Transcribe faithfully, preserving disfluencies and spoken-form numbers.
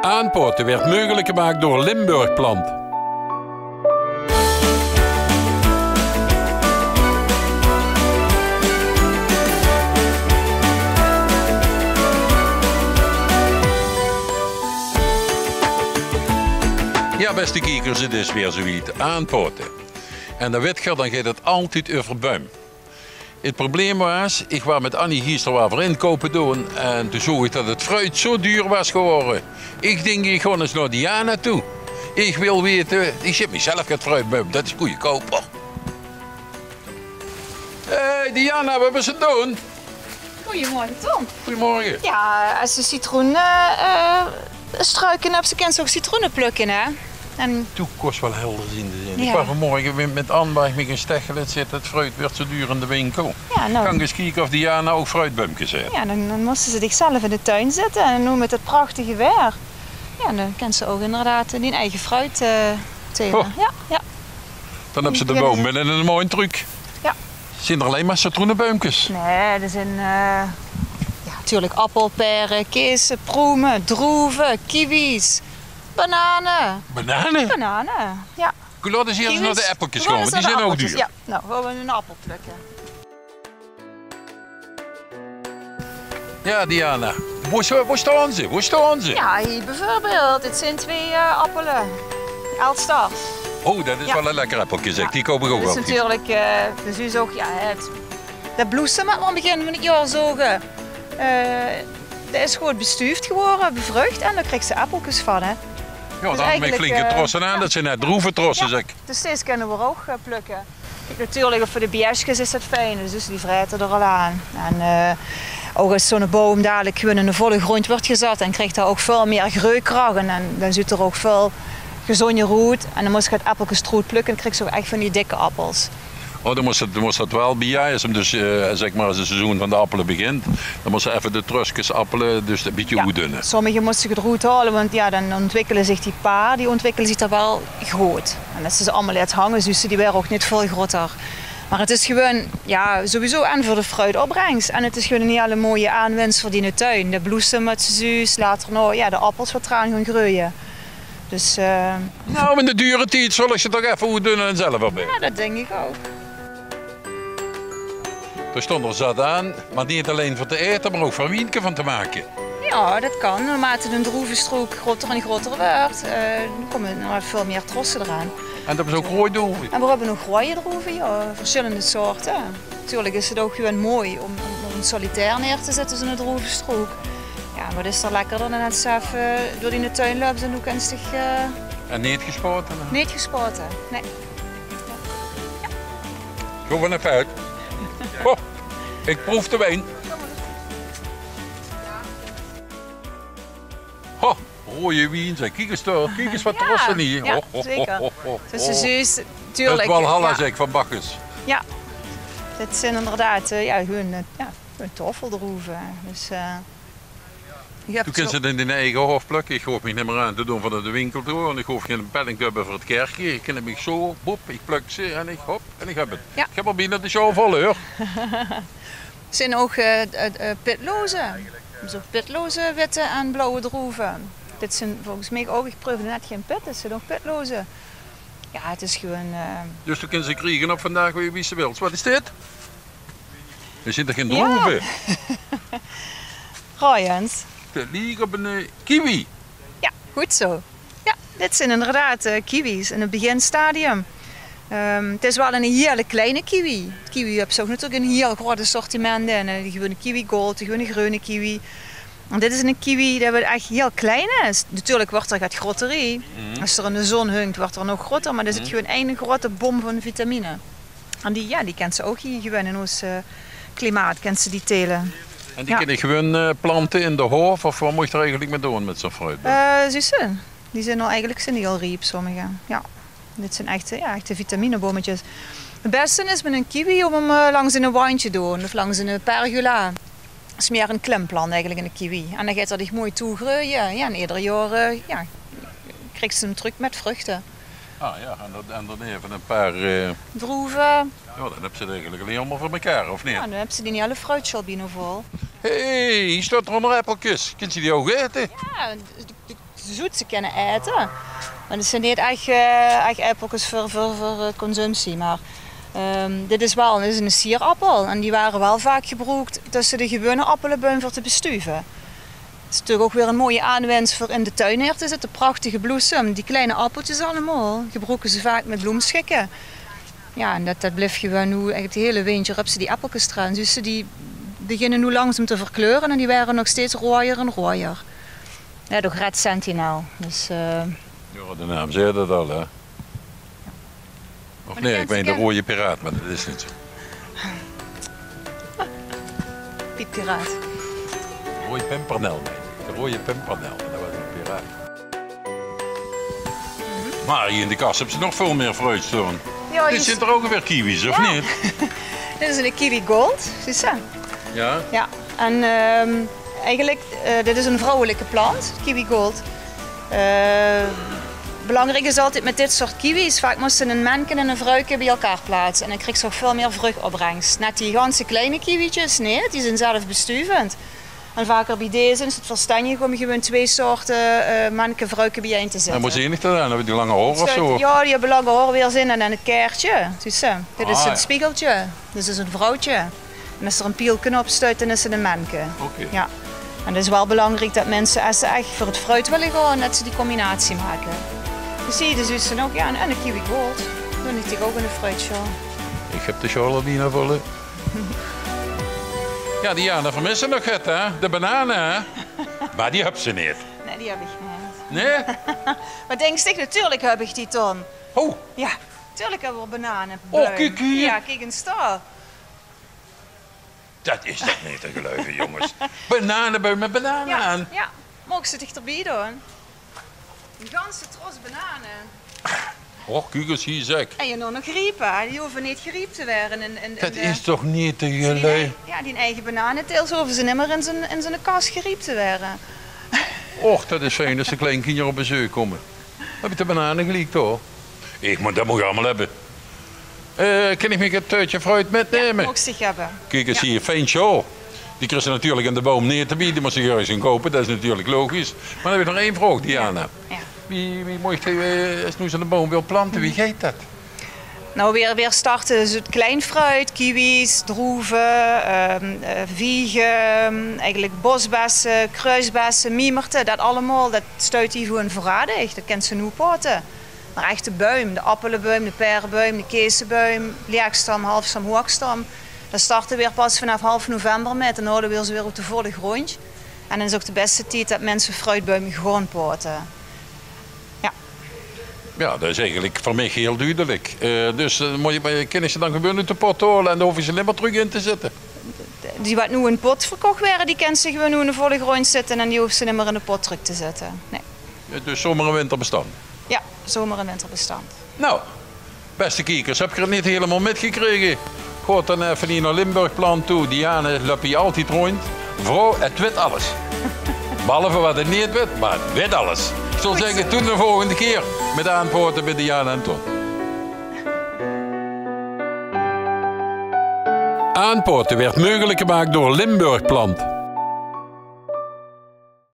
Aanpaote weurt meugelik gemaak door Limburg Plant. Jao, bèste kiekers, 't is weer zoe wied, aanpaote. En dan wit geer, dan geit 't altied euver buim. 't Probleem waas, ich waas mit Annie gister waal veur inkoupe doon en toen zoog ich det 't fruit zoe duur waas gewore. Ich dink, ich gaon ins nao Diana toe. Ich wil weite, ich zèt mich zelf get fruit bie, det is goojekouper. Hé, Diana, waat bös se aan 't doon? Goojemorge, Ton. Goojemorge. Jao, es se citroen, eh, eh, struike höbs, kins se ouch citroene plökke, hè? En doe kós waal helder zeen te zeen. Jao. Ich waas vanmorge mit, mit Anne, waas ich mich in Stechelitz, zaet 't: 't fruit weurt zoe duur in de winkel. Jao, noe. Kan ich ins kieke of Diana ouch fruitbuimkes haet? Jao, dan, dan móste ze dich zelf in de tuin zitte en noe mit 't prachtige waer. Jao, dan kins se ouch inderdaad dien eige fruit, eh, tele. Oh. Jao, jao. Dan höbs se de boum binne in ein mooi truuk. Jao. Zeen d'r allein mer citroenebuimkes? Nae, d'r zeen, eh, jao, natuurlik appel, pere, kisse, proeme, droeve, kiwis, banane. Banane? Banane, jao. Kiwis. Laot ins ins nao de appelkes gaon, want die zeen ouch duur. Jao, noe, gaon v'r 'nen appel plökke. Jao, Diana. Wo, wo staon ze? Wo staon ze? Jao, hie bieveurbeeld. Dit zeen twee, eh, appele. Elstar. Oh, det is waal ein lekker appelke, zèk. Die koup ich ouch altied. Det is natuurlik, eh, det is ouch, jao, 't, de bloesem, wat v'r aan 't begin van 't jaor zoge, eh, det is good bestuuf gewore, bevruch, en dao kriegs se appelkes van, hè. Jao, dus eigelik, eh, det zeen net droevetrosse, zèk. Dus dees kinne v'r ouch, eh, plökke. Kiek, natuurlik, veur de beesjkes is det fijn, dus die vraete d'r al aan. En, eh, ouch es zoe'n boum dalik gewoon in de volle grond wuuert gezat, dan krieg d'r ouch väöl mieë greujkrach en dan, dan zuut d'r ouch väöl gezónjer oet. En dan mós se get appelkes d'roet plökke, dan kriegs se ouch ech van die dikke appels. Oh, dan mós se, dan mós se det waal biejaje, es 't dus, eh, zèk mer, es 't seizoen van de appele begint, dan mós se effe de tröskes appele dus e bietje oetdunne. Jao, sommige mós se d'roet haole, want jao, dan óntwikkele zich die paar, die óntwikkele zich d'r waal good. En es se ze allemaol laots hange, zuus se, die waere ouch neet väöl groter. Mer 't is gewoon, jao, sowieso en veur de fruitopbrengs. En 't is gewoon ein hiel mooie aanwins veur diene tuin. De bloesem wat se zuus, later nog, jao, de appels wat d'raan gaon greuje. Dus, eh, noe, in de dure tied zal ich ze toch effe oetdunne en zelf opete. Jao, det dink ich ouch. D'r stónge d'r zat aan, mer neet allein veur te aete, mer ouch veur e wienke van te make. Jao, det kan. Naormate de droevestrook groter en groter wuuert, eh, dan kómme d'r nog waal väöl mieë trosse d'raan. En det is ouch groeaj droeve? En v'r höbbe ouch groeaj droeve, jao, versjillende soorte. Natuurlik is 't ouch gewoon mooi óm, óm, óm solitair neer te zitte, zoe'n droevestrook. Jao, mer 't is toch lekkerder dan es se effe door diene tuin löps en doe kins dich, eh... En neet gespaote, hè? Neet gespaote, nae. Jao. Zoe van de puit. Ho, ich proef de wien. Ho, roeje wien, zèk. Kiek ins dao, kiek ins wat trosse hie. Jao, zeker. Ho, ho, ho, ho. Dus se zuus, natuurlik, 't Walhalla, jao, zèk, van Bacchus. Jao. Dit zeen inderdaad, eh, jao, gewoon, eh, jao, gewoon taofeldroeve. Dus, eh, doe kins ze in dien eige hof plökke. Ich hoof mich neet mieë aan te doon van nao de winkel te gaon. Ich hoof gein penning te höbbe veur 't kerkje. Ich kin mich zoe, boep, ich plök ze en ich, hop, en ich höb 't. Jao. Ich höb al bienao de sjaol vol, huur. 't Zeen ouch, eh, eh, eh, pitloze. Dus ouch pitloze witte en blauwe droeve. Dit zeen volges mich ouch, ich preufde net gein pit, dit zeen ouch pitloze. Jao, 't is gewoon, eh... Dus doe kins ze kriege op vandaag wie, wie se wils. Wat is dit? Dit zeen toch gein droeve? Jao. Raoj ins. 't Liek op ein, eh, kiwi. Jao, good zoe. Jao, dit zeen inderdaad, eh, kiwis in 't beginstadium. Ehm, 't is waal ein hiel kleine kiwi. Kiwi höbs se ouch natuurlik ein hiel groeat assortiment in. Eh, de gewone kiwi gold, de gewone greune kiwi. En dit is ein kiwi dae waal ech hiel klein is. Natuurlik wuuert 'r get groter. Es 'r in de zon hungk, wuuert 'r nog groter, mer dit is gewoon ein groeate bom van vitamine. En die, jao, die kins se ouch hie gewoon in ós, eh, klimaat, kins se die tele. En die kin ich gewoon, eh, plante in de hof, of wat mót ich d'r eigelik mit doon mit zoe'n fruitboum? Eh, zuus se, die zeen al eigelik, zeen die al riep, sommige. Jao. Dit zeen echte, jao, echte vitaminebommetjes. 't Bèste is mit ein kiwi óm 'm, eh, langs ein wandje te doon of langs ein pergola. 't Is mieë ein klimplant eigelik, ein kiwi. En dan geit 'r dich mooi toegreuie. Jao, en eder jaor, eh, jao, kriegs se 'm trök mit vruchte. Ah jao, en d'r, en d'r effe ein paar, eh, droeve. Jao, dan höbs se 't eigelik allein mer veur mekaar, of neet? Jao, dan höbs se dien hiel fruitsjaal bienao vol. Hé, hie staon d'r nog appelkes. Kins se die ouch aete? Jao, de, de Ze zoet, ze kinne aete. Mer det zeen neet ech, eh, ech appelkes veur, veur, veur, eh, consumptie. Mer, ehm, dit is waal, dit is eine sierappel. En die ware waal vaak gebroek tösse de gewone appelebuim veur te bestuve. 't Is natuurlik ouch weer ein mooie aanwins veur in de tuin neer te zitte. Prachtige bloesem, die kleine appelkes allemaol. Gebroeke ze vaak mit bloemsjikke. Jao, en det, det blief gewoon noe eigelik de hele wintjer op ze die appelkes draon. Zuus se, die beginne noe langzaam te verkleure en die waere nog steeds rojer en rojer. Jao, de Red Sentinel. Dus, eh, Jao, de naam zaet 't al, hè? Of nae, ich mein de roeje piraat, mer det is neet zo. Piet Piraat. Roeje pimpernel, nae. De roeje pimpernel, det waas eine piraat. Mer hie in de kas höbs se nog väöl mieë fruit staon. Jao, dit zeen toch ouch weer kiwis, of neet? Dit is eine kiwi gold, zuus se? Jao. Jao, en, ehm, eigelik, eh, dit is ein vrouwelike plant, kiwi gold. Eh, belangriek is altied mit dit soort kiwis, vaak mós se ein menke en ein vrouwke bie-ein plaatse en dan kriegs se ouch väöl mieë vruchopbrengs. Net die ganse kleine kiwietjes, nae, die zeen zelfbestuvend. En vaker bie deze is 't verstenjig óm gewoon twee soorte, eh, menke, vrouwke bie-ein te zitte. En wo zeen ich det aan? Höbbe die lange haor of zo? Jao, die höbbe lange haor, weer zeen en dan 't kaertje. Zuus se, dit is 't spiegeltje. Dit is ein vrouwtje. En es d'r ein pielke op steit, dan is 't ein menke. Oké. Jao. En 't is waal belangriek det minse, es ze ech veur 't fruit wille gaon, det ze die combinatie make. Precies, dus is 't ouch, jao, en, en eine kiwi gold. Doon ich dich ouch ein fruitsjaal. Ich höb de sjaal al bienao vol. Jao, Diana, vermis se nog get, hè? De banane, hè? Mer die höbs se neet. Nae, die höb ich neet. Nae? Waat dinks dich? Natuurlik höb ich die, Ton. Oh. Jao, natuurlik höbbe v'r banane. Och, kiek hie. Jao, kiek ins dao. Det is toch neet te geluive, jónges. Bananebuim mit banane aan. Jao, jao. Moogs se dich d'rbie doon? Ein ganse tros banane. Och, kiek ins hie, zèk. En jao, nog riep, hè. Die hove neet geriep te waere in, in, in de... Det is toch neet te geluive? Jao, dien eige bananeteelt hove ze nimmer in zo'n, in zo'n kas geriep te waere. Och, det is fijn es de kleinkinjer op bezeuk kómme. Höb ich de banane geliek, toch? Ich mót, det mót ich allemaol höbbe. Eh, kin ich mich ein tuutje fruit mitnumme? Jao, moogs se höbbe. Kiek ins hie, fijn sjaal. Die kriegs se natuurlik in de boum neet d'rbie, die mós se örges gaon koupe, det is natuurlik logisch. Mer dan höb ich nog ein vraog, Diana. Jao. Wie, wie mót ich, eh, es noe zo'n boum wil plante, wie geit det? Nou, veer, veer starte dus 't klein fruit, kiwis, droeve, ehm, eh, viege, eigelik bosbesse, kruusbesse, miemerte, det allemaol, det stuit hie gewoon veuraardig. Det kins se noe pote. Mer echte buim, de appelebuim, de paerebuim, de kesebuim, leegstam, halfstam, hoegstam, dao starte veer pas vanaaf half november mit en haole veer ze weer op de volle gróndj. En dan is ouch de bèste tied det minse fruitbuim gaon pote. Jao. Jao, det is eigelik veur mich hiel dudelik. Eh, dus, eh, mót ich, kin ich ze dan gewoon oet de pot haole en dan hoof ich ze nimmer trök in te zitte? Die waat noe in pot verkoch waere, die kins se gewoon noe in de volle gróndj zitte en die hoofs se nimmer in de pot trök te zitte. Nae. Dus zomer en winter bestand? Jao, zomer en winter bestand. Nou, bèste kiekers, höb geer 't neet hielemaol mitgekrege? Gaot dan effe hie nao Limburg Plant toe. Diana löp hie altied róndj. Vrouw, 't wit alles. Behalve waat 't neet wit, mer 't wit alles. Ich zou zègke, tot de volgende kier mit Aanpote bie Diana en Ton. Aanpote waert meugelik gemaak door Limburg Plant.